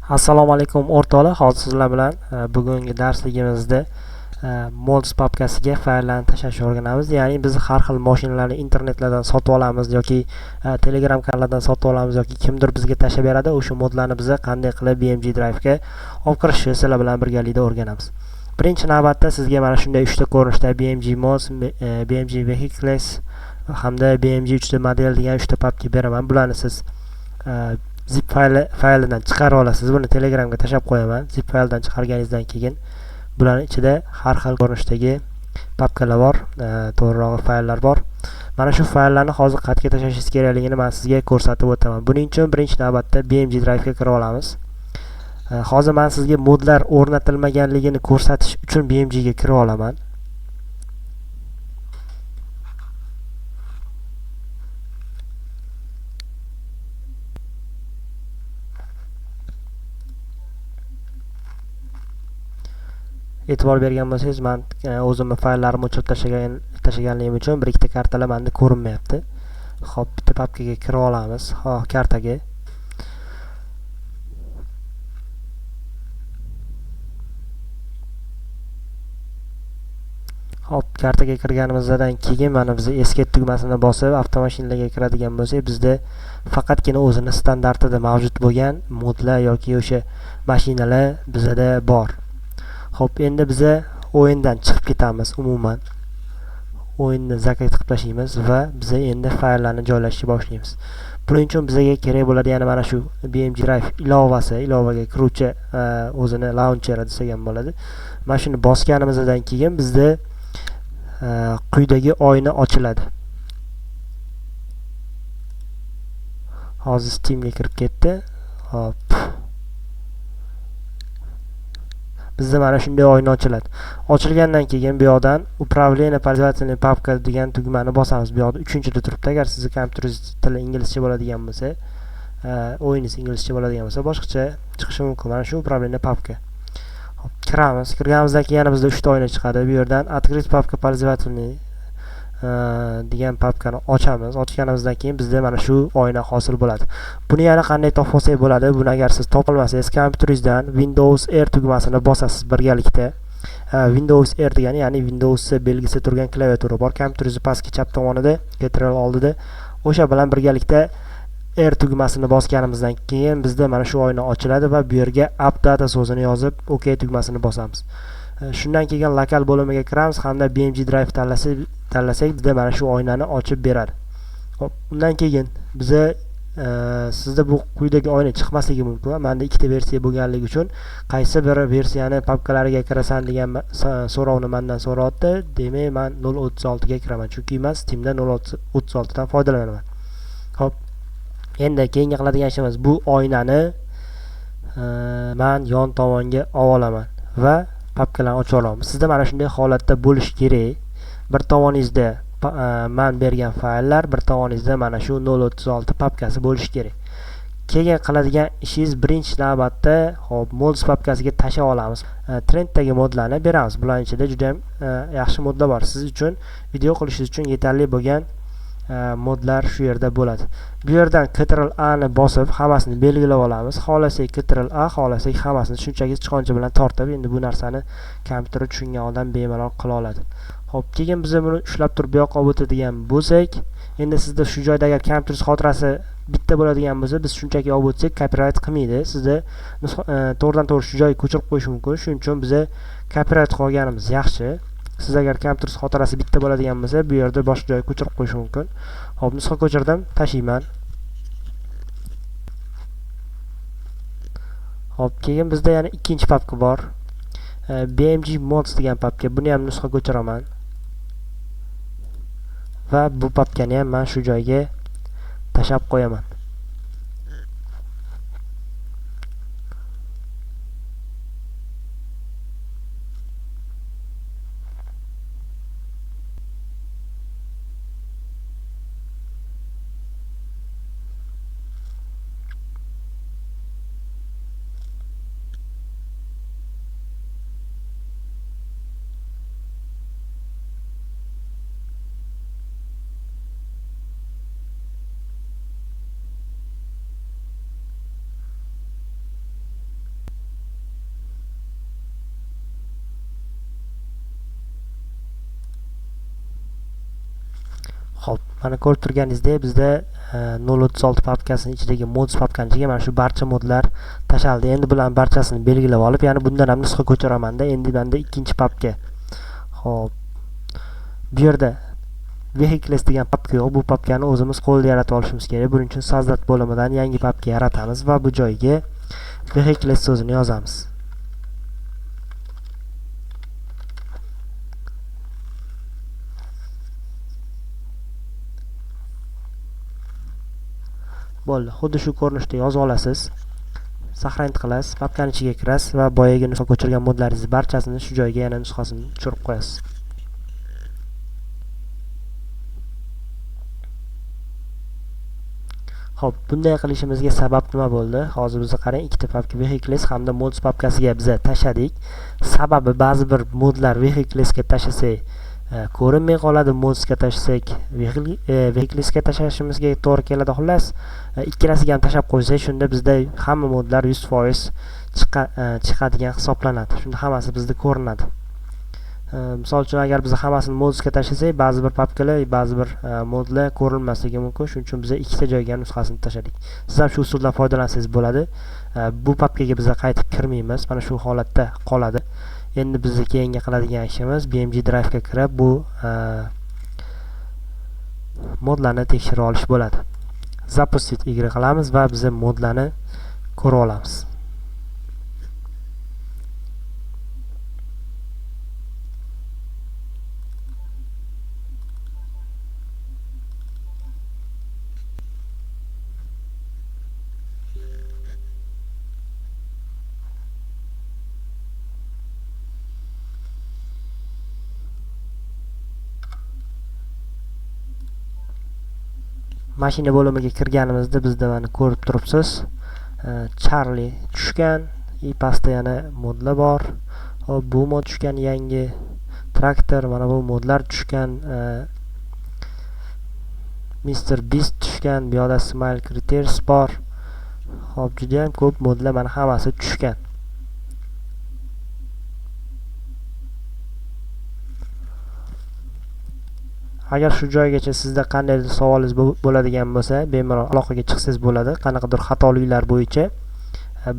Assalomu alaykum o'rtoqlar, hozir sizlar bilan bugungi darsligimizda mods papkasiga fayllarni tashlashni o'rganamiz. Ya'ni biz har xil mashinalarni internetlardan sotib olamiz yoki Telegram kanallardan sotib olamiz yoki kimdir bizga tashlab beradi. O'sha modlarni biz qanday qilib BMG Drive'ga olib kirishni sizlar bilan birgalikda o'rganamiz. Birinchi navbatda sizga mana shunday 3 ta ko'rinishda BMG Mods, BMG Vehicles hamda BMG 3D model degan 3 ta papka beraman. Bularni siz zip faylidan chiqarib olasiz. Buni Telegramga tashlab qo'yaman. Zip fayldan chiqarganingizdan keyin bularning ichida har xil ko'rinishdagi papkalar bor, to'g'rirog'i fayllar bor. Mana shu fayllarni hozir qayerga tashlashingiz kerakligini men sizga ko'rsatib o'taman. Buning uchun birinchi navbatda BMG Drive'ga kirib olamiz. Hozir men sizga modlar o'rnatilmaganligini ko'rsatish uchun BMG ga kirib olaman. E'tibor bergan bo'lsangiz, men o'zimni fayllarimni o'chirib tashlaganligim uchun bir ikkita kartalar menda ko'rinmayapti. Xo'p, bitta papkaga kirib olamiz. Xo'p, kartaga. Xo'p, kartaga kirganimizdan keyin mana biz escape tugmasini bosib avtomashinalarga kiradigan bo'lsak, bizda faqatgina o'zini standartida mavjud bo'lgan modlar yoki o'sha mashinalar bizda bor. Xo'p, endi biza o'yindan chiqib ketamiz umuman. O'yinni zakret qilib tashlaymiz va biza endi fayllarni joylashni boshlaymiz. Buning uchun bizga kerak bo'ladi yana mana shu BMG Drive ilovasi, ilovaga kiruvchi o'zini launcheri desak ham bo'ladi. Mana shuni bosganimizdan keyin bizda quyidagi oyna ochiladi. Hozir Steamga kirib ketdi. Xo'p. Bizda mana shunday oyna ochiladi. Ochilgandan keyin bu yoqdan Управление пользователями папка degan tugmani bosamiz. Bu yoqda 3-da turibdi. Agar sizning kompyuteringiz tili inglizcha bo'ladigan bo'lsa, o'yiningiz inglizcha bo'ladigan bo'lsa, boshqacha chiqishi mumkin. Mana shu Управление папка. Hop, kiramiz. Kirganimizdan keyin yana bizda 3 ta oyna chiqadi. Bu yerdan Открыть папка пользователей degan papkani ochamiz. Ochganimizdan keyin bizda mana shu oyna hosil bo'ladi. Buni yana qanday topib olsak bo'ladi? Buni agar siz topolmasangiz, kompyuteringizdan Windows R tugmasini bosasiz birgalikda. Windows R degani, ya'ni Windows belgisi turgan klaviatura bor. Kompyuteringizni pastki chap tomonida, Ctrl oldida. O'sha bilan birgalikda R tugmasini bosganimizdan keyin bizda mana shu oyna ochiladi va bu yerga AppData so'zini yozib, OK tugmasini bosamiz. Shundan keyin lokal bo'limiga kiramiz hamda BMG Drive tanlasak bizda mana shu oynani ochib beradi. Xo'p, undan keyin biza sizda bu quyidagi oyna chiqmasligi mumkin. Menda ikkita versiya bo'lganligi uchun qaysi bir versiyani papkalariga kirasan degan so'rovni mendan so'rayapti. Demak, men 0.36 ga kiraman, chunki men Steamda 0.36 dan foydalanaman. Xo'p, endi keyingi qiladigan ishimiz bu oynani men yon tomonga olib olaman va papkalarni ochib olamiz. Sizda mana shunday holatda bo'lishi kerak. Bir tomoningizda men bergan fayllar, bir tomoningizda mana shu 0.36 papkasi bo'lishi kerak. Keyin qiladigan ishingiz birinchi navbatda, xo'p, mods papkasiga tashlab olamiz. Trenddagi modlarni beramiz. Bularning ichida juda ham yaxshi modlar bor. Siz uchun video qilishingiz uchun yetarli bo'lgan modlar shu yerda bo'ladi. Bu yerdan Ctrl A ni bosib hammasini belgilab olamiz. Xohlasak Ctrl A, xohlasak hammasini shunchaki sichqoncha bilan tortib, endi bu narsani kompyuterni tushungan odam bemalol qila oladi. Xo'p, keyin biz buni ushlab turib bu yoqqa olib o'tadigan bo'lsak, endi sizda shu joyda agar kompyuter xotirasi bitta bo'ladigan bo'lsa, biz shunchaki olib o'tsak copyright qilmaydi. Sizda to'g'ridan to'g'ri shu joyga ko'chirib qo'yish mumkin. Shuning uchun biz copyright qilganimiz yaxshi. Siz agar kompyuter xotirasi bitta bo'ladigan bo'lsa, bu yerda boshqa joyga ko'chirib qo'yish mumkin. Xo'p, nusxa ko'chirdim, tashiyman. Xo'p, keyin bizda yana ikkinchi papka bor. BMG Mods degan papka. Buni ham nusxa ko'chiraman. Va bu papkani ham men shu joyga tashlab qo'yaman. Mana ko'rib turganingizdek bizda 036 papkasining ichidagi mods papkani ichiga mana shu barcha modlar tashaldi. Endi bularning barchasini belgilab olib, ya'ni bundan ham nusxa ko'chiramanda. Endi menda ikkinchi papka. Xo'p. Bu yerda vehicles degan papka yo'q. Bu papkani o'zimiz qo'lda yaratib olishimiz kerak. Buning uchun Создать bo'limidan yangi papka yaratamiz va bu joyga vehicles so'zini yozamiz. Bo'ldi. Xuddi shu ko'rinishda yozib olasiz. Saqlanib qilasiz, papkani ichiga kirasiz va boyagi nusxa ko'chirgan modlaringizni barchasini shu joyga yana nusxasini tushirib qo'yasiz. Xo'p, bunday qilishimizga sabab nima bo'ldi? Hozir biz qarang, ikkita papka vehicles hamda mods papkasiga biz tashadik. Sababi ba'zi bir modlar vehiclesga tashasak ko'rinmay qoladi, modsga tashasak vehiclesga tashlashimizga to'g'ri keladi. Xullas, ikkalasiga ham tashab qo'ysak, shunda bizda hamma modlar 100% chiqadigan hisoblanadi. Shunda hammasi bizda ko'rinadi. Misol uchun, agar biz hammasini modsga tashlasak, ba'zi bir papkalar, ba'zi bir modlar ko'rinmasligi mumkin. Shuning uchun biz ikkita joyga nusxasini tashladik. Siz ham shu usuldan foydalansangiz bo'ladi. Bu papkaga biz qaytib kirmaymiz. Mana shu holatda qoladi. Endi biz keyingi qiladigan ishimiz BMG Drive ga kirib bu modlarni tekshirib olish bo'ladi. Запустить игры qilamiz va biz modlarni ko'ra olamiz. Mashina bo'limiga kirganimizda bizda mana ko'rib turibsiz, Charlie tushgan, i pastda yana modlar bor. Hop, bu mod tushgan, yangi traktor, mana bu modlar tushgan, Mister Beast tushgan, bu yoqda Smile Critters bor. Hop, juda ham ko'p modlar mana hammasi tushgan. Agar shu joygacha sizda qandaydir savolingiz bo'ladigan bo'lsa, bemalol aloqaga chiqsangiz bo'ladi. Qanaqadir xatoliklar bo'yicha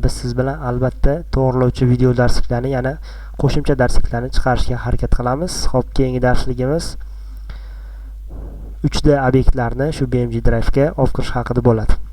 biz siz bilan albatta to'g'rilovchi video darsliklarni, yana qo'shimcha darsliklarni chiqarishga harakat qilamiz. Xo'p, keyingi darsligimiz 3D obyektlarni shu BMG Drive ga olib kirish haqida bo'ladi.